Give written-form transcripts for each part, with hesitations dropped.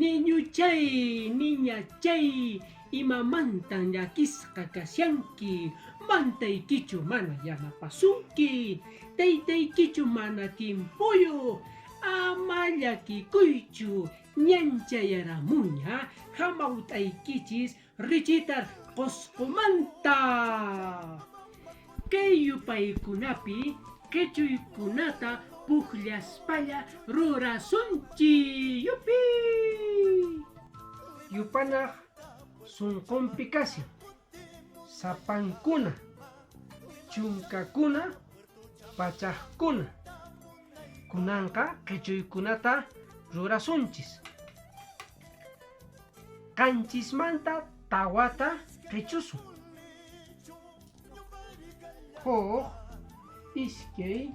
Niñuchay, niñachay, imamantan llakisqa kashanki? Mantaykichu mana yanapasunki? Taytaykichu mana tiempoyuq? Ama llakikuychu, ñan chayaramunña hamawt'aykichis richitar Qosqomanta. Kay yupaykunapi qechuykunata pukllaspalla rurasunchik. Yupi! Yupanaq sunqunpi kashan sapankuna, chunkakuna, pachaqkuna. Kunanqa qechuykunata rurasunchis. Qanchismanta tawata qichusun. Huk, iskay,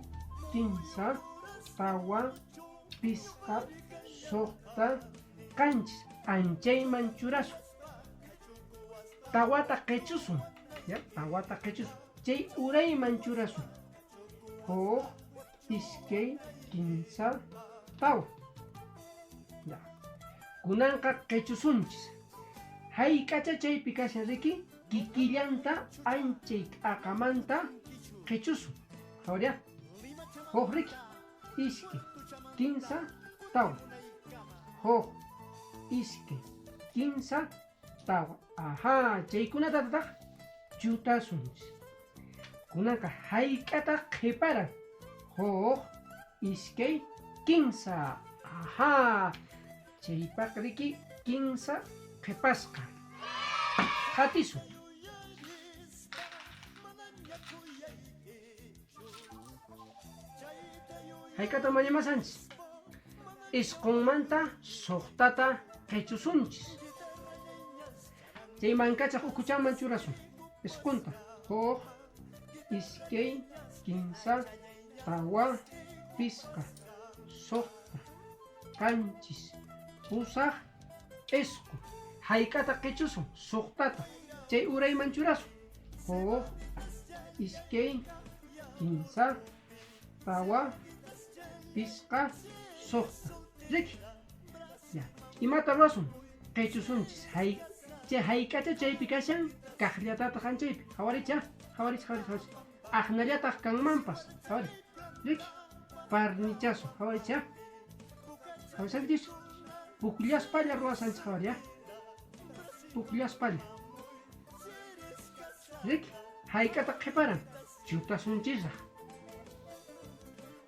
kinsa, tawa, pisqa, suqta, qanchis. Anchayman churasun. Tawata qichusun. Ya, tawata qichusun. Chay urayman churasun. Huk, iskay, kinsa, tawa. Ya. Kunanqa qichusunchis. Hayk'acha chaypi kashan riki? Kikillanta anchay t'aqamanta qichusun. Qhawaria. Huk riki. Iskay, kinsa, tawa. Huk, iskay, kinsa, tawa. Aha, chaykunatataq chutasunchis. Kunanqa hayk'ataq qhiparan? Huk, iskay, kinsa. Aha, chaypaq riki kinsa qhipasqa. Qatisun. Hayk'ata mañamasanchis? Isqunmanta suqtata qichusunchis. Chay mankachaq ukuchanman churasun. Isqunta. Huk, iskay, kinsa, tawa, pisqa, suqta, qanchis, pusaq, isqun. Hayk'ata qichusun? Suqtata. Chay urayman churasun. Huk, iskay, kinsa, tawa, pisqa, suqta. Riki. Ya. Imata ruwasun? Qichusunchis. Hay, chay hayk'acha chaypi kashan kaqllatataq anchaypi. Qhawaricha, qhawarich, qhawarich, qhawarich. Aqnallataq kanmanpas. Qhawari. Riki. Parnichasun. Qhawaricha. Qhawarishankichis. Pukllaspalla ruwasanchis qhawari, ya. Pukllaspalla. Riki. Hayk'ata qhiparan? Chutasunchisraq.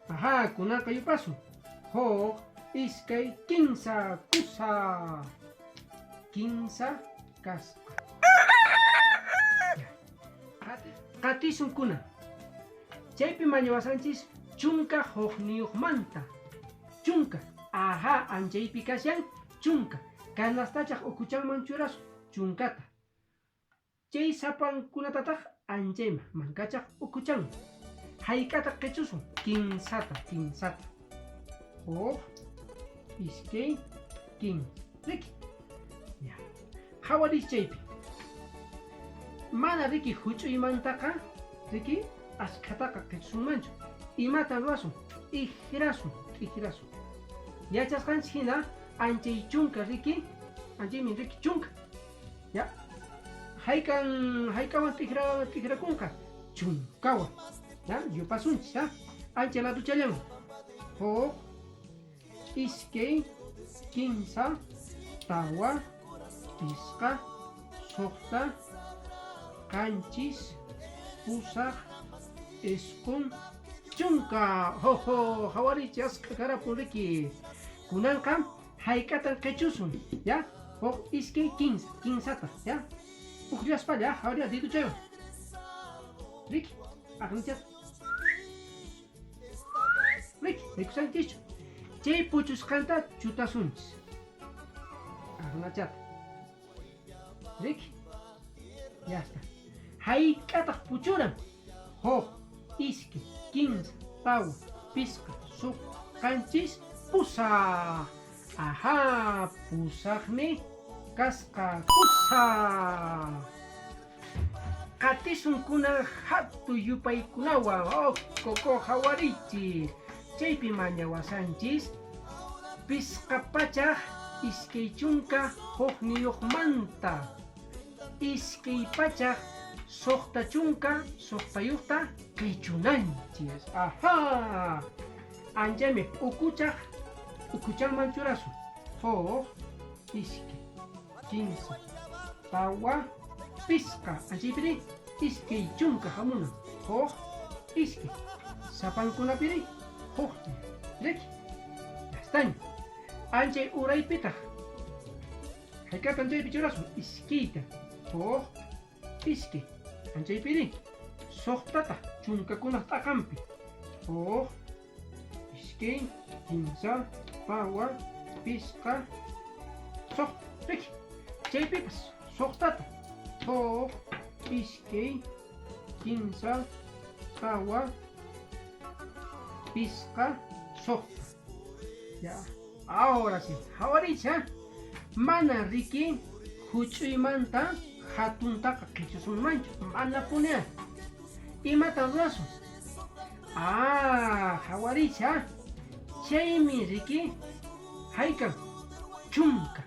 Aha, kunanqa yupasun. Huk, iskay, kinsa, kusa. Kinsa kasqa. Qatisun kunan. Chaypi mañawasanchis chunka hukniyuqmanta. Chunka. Aha, anchaypi kashan chunka. Canastachaq ukuchanman churasun chunkata. Chay sapankunatataq anchayman mankachaq ukuchanman. Hayk'ata qichusun? Kinsata, kinsata. Huk, iskay, kinsa. Riki. Ya. Qhawariy chaypi. Mana riki huch'uymantaqa, riki, askhataqa qichusunmanchu. Imatan ruwasun? T'ikrasun, t'ikrasun. Yachasqanchis hina anchay chunka riki, anchaymin riki chunka. Ya. Haykan haykawan t'ikra t'ikrakunqa? Chunkawan. Ya, yupasunchis, ha? Ancha laduchallanwan. Huk, iskay, kinsa, tawa, pisqa, suqta, qanchis, pusaq, isqun, chunka. Ho ho, hawariychis askha karapun riki. Kunanqa Hayk'atan qichusun, ya? Huk, iskay, kinsa, kinsata, ya? Pukllaspalla, hawria dedochaywan. Riki, aqnichata. Riki, rikusankichischu. Chay puchusqanta chutasunchis. Aqnachata. Riki. Ya está. Hayk'ataq puchuran? Huk, iskay, kinsa, tawa, pisqa, suqta, qanchis, pusaq. Aha, pusaqmi kasqa. Pusaq. Qatisun kunan hatu yupaykunawan. Oh, koko hawariychis. Chaypi mañawasanchis pisqa pachaq. 21manta 266yuqta qichunanchis. Ajá! Anchaymi p'ukuchaq p'ukuchanman churasun. Huk, iskay, kinsa, tawa, pisqa. Anchaypiri 20 hamunan. Huk, iskay. Sapankunapiri huklla. Riki? Yastaña. Anchay uraypitaq. Hayk'atan chaypi churasun? Iskayta. Huk, iskay. Anchaypiri suqtata chunkakunaq t'aqanpi. Huk, iskay, kinsa, tawa, pisqa, suqta. Riki? Chaypipas suqtata. Huk, iskay, kinsa, tawa, pisqa, suqta. Ya. Ahora sí. Hawariychis, mana riki huch'uymanta hatuntaqa qichusunmanchu. Manapuni. Imatan ruwasun? Ah, hawariychis, chaymi riki hayk'an chunka.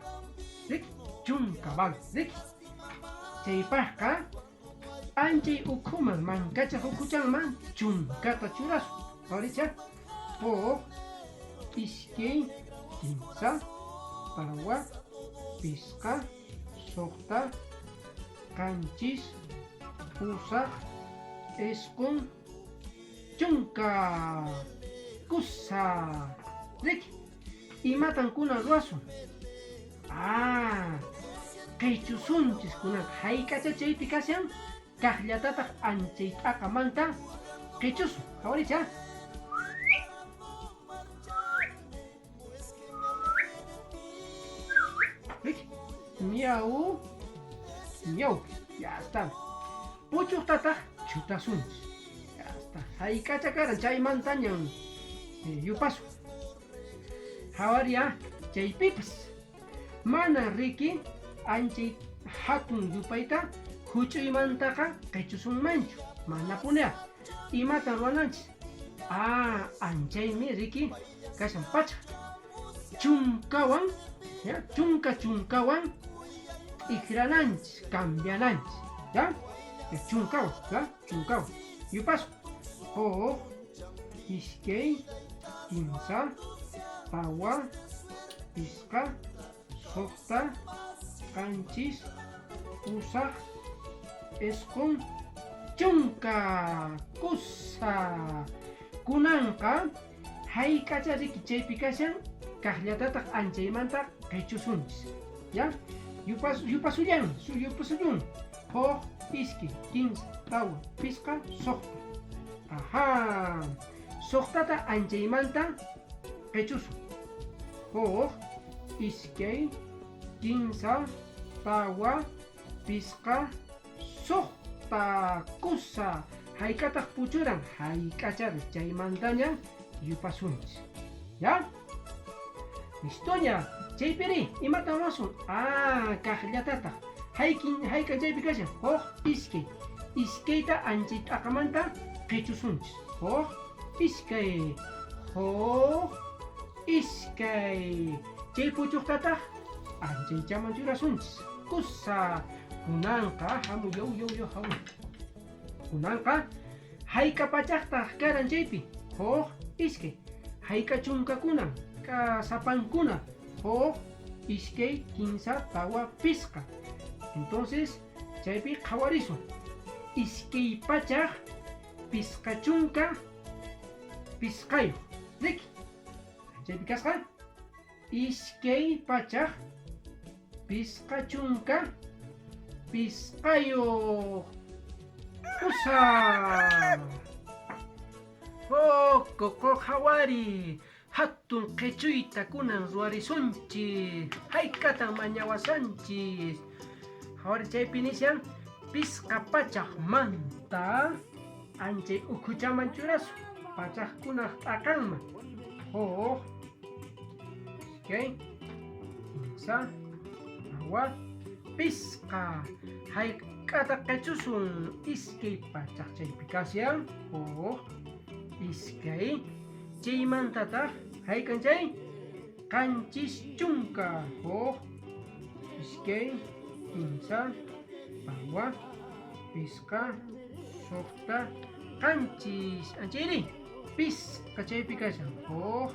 Riki? Chunka vale. Riki? Chaypaqqa anchay ukhuman mankachaq ukhuchanman chunkata churasun. Hawariychis, huk, iskay, kinsa, tawa, pisqa, suqta, qanchis, pusaq, isqun, chunka. Kusa. Riki? Imatan kunan ruwasun? Ah, qichusunchis kunan hayk'acha chaypi kashan kaqllatataq anchay t'aqamanta qichusun. Hawariychis, Riki? Miau, miau. Ya está. Puchuqtataq chutasunchis. Ya está. Hayk'acha karan chaymantañan yupasun. Hawaria chaypipas. Mana riki anchay hatun yupayta huch'uymantaqa qichusunmanchu. Manapuni. Imatan ruwananchis? Ah, anchaymi riki kashan pacha. Chunkawan, ya, chunka chunkawan t'ikrananchis, cambiananchis, ya? Chunkawan, ya? Chunkawan. Yupasun. Huk, iskay, kinsa, tawa, pisqa, suqta, qanchis, pusaq, isqun, chunka. Kusa. Kunanqa hayk'acha riki chaypi kashan kaqllatataq anchaymanta qichusunchis. Ya? Yupasullan, yupasullun. Huk, iskay, kinsa, tawa, pisqa, suqta. Ajá. Suqtata anchaymanta qichusun. Huk, iskay, kinsa, tawa, pisqa, suqta. Kusa. Hayk'ataq puchuran? Hayk'achari chaymantaña yupasunchis. Ya? Listoña. Chaypiri, imatan ruwasun? Ah, kaqllatataq. Hayk'an chaypi kashan? Huk, iskay. Iskayta anchay t'aqamanta qichusunchis. Huk, iskay. Huk, iskay. Chay puchuqtataq anchaychaman churasunchis. Kusa. Kunanqa hamu yaw yaw yaw hamu. Kunanqa hayk'a pachaqtaq karan chaypi? Huk, iskay. Hayk'a chunkakunan? Sapankuna. Huk, iskay, kinsa, tawa, pisqa. Entonces, chaypi qhawarisun. 255. Riki? Chaypi kasqa? 255. Kusa. Hoko qhawari. Hatun qichuyta kunan ruwarisunchis. Hayk'atan mañawasanchis. Hawari chaypi nishan 500manta anchay ukhuchaman churasun. Pachaqkunaq t'aqanman. Huk, iskay, kinsa, tawa, pisqa. Hayk'ata qichusun? 200 chaypi kashan. Huk, iskay. Chaymantataq hayk'an chay? 70. Huk, iskay, kimsa, tawa, pisqa, suqta, 7. Anchayri, pisqa chaypi kashan. Huk,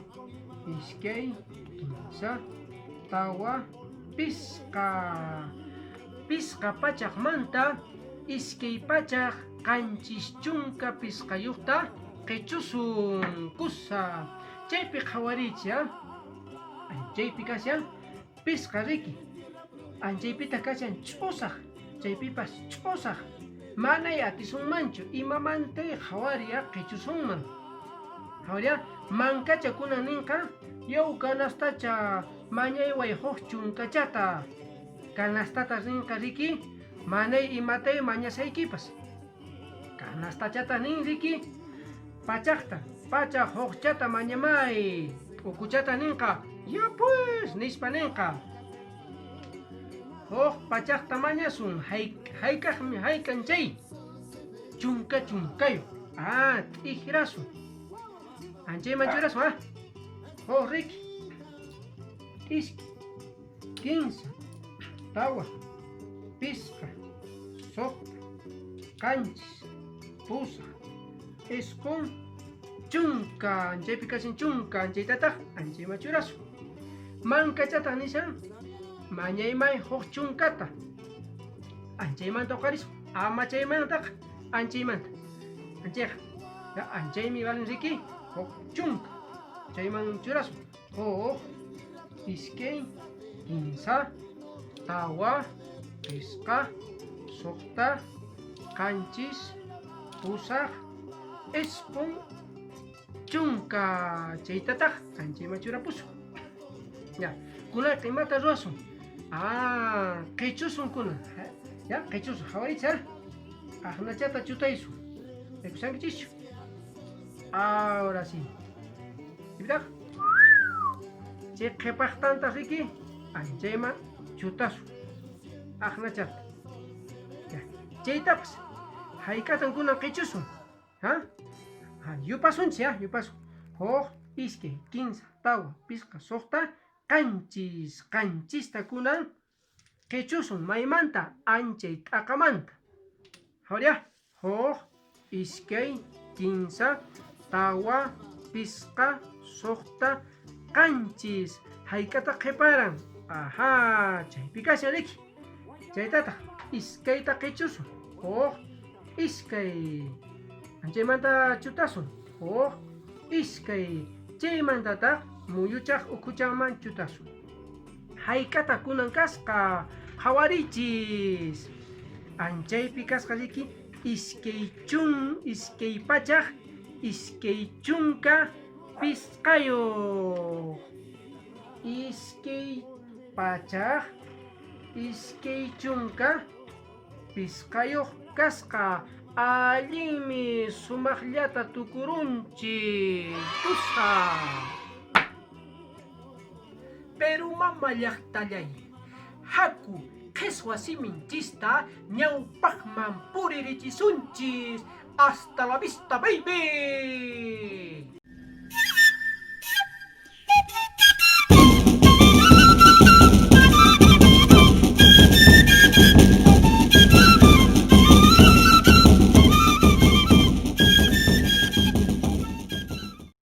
iskay, kimsa, tawa, pisqa. 500manta 275ta qichusun. Kusa. Chaypi qhawariychis, ah. Chaypi kashan pisqa riki. Anchaypitaq kashan ch'usaq. Chaypipas ch'usaq. Manay atisunmanchu. Imamantay qhawariy qichusunman. Qhawariy, mankacha kunan ninqa, yaw canastacha mañayway huk chunkachata. Canastata rinqa riki, manay imatay mañasaykipas. Canastachata nin riki, pachaqta, pachaq hukchata mañamay. P'ukuchata ninqa, ya pues, nispa ninqa. Huk pachaqta mañasun, hayk'aqmi haykan chay. Chunka chunkayuq. Ah, t'ikrasun. Anchayman churasun, ah. Huk riki. Iskay, kinsa, tawa, pisqa, suqta, 7, 8, 9, 10. Anchaypi kashan chunka, anchaytataq anchayman churasun. Mankachataq nishan, mañaymay huk chunkata. Anchaymanta uqarisun. Ama chaymantaqa, anchaymanta. Anchayqa. Ya, anchaymi valen riki, huk chunka. Chayman churasun. Huk, iskay, kinsa, tawa, pisqa, suqta, 7, 8, 9, 10. Chaytataq anchayman churapusun. Ya, kunanqa imata ruwasun? Ah, qichusun kunan. Ya, qichusun. Qhawariychis, ah. Aqnachata chutaysun. Rikushankichischu? Ahora sí. Chaypitaq chay qhipaqtantaq riki anchayman chutasun. Aqnachata. Ya, chaytapas hayk'atan kunan qichusun? Ha? Ha, yupasunchis, ya, yupasun. Huk, iskay, kinsa, tawa, pisqa, suqta, 7. 7ta kunan qichusun maymanta? Anchay t'aqamanta. Qhawariy, huk, iskay, kinsa, tawa, pisqa, suqta, 7. Hayk'ata qhiparan? Aha, chaypi kashan riki. Chaytataq iskayta qichusun. Huk, iskay. Anchaymanta chutasun. Huk, iskay. Chaymantataq muyuchaq ukhuchanman chutasun. Hayk'ata kunan kasqa? Qhawariychis. Anchaypi kasqa riki 225. 225 kasqa. Allinmi sumaqllata tukurunchis. Kusa. Perú mama llaqtallay, haku qheswa siminchista ñawpaqman puririchisunchis. Hasta la vista, baby.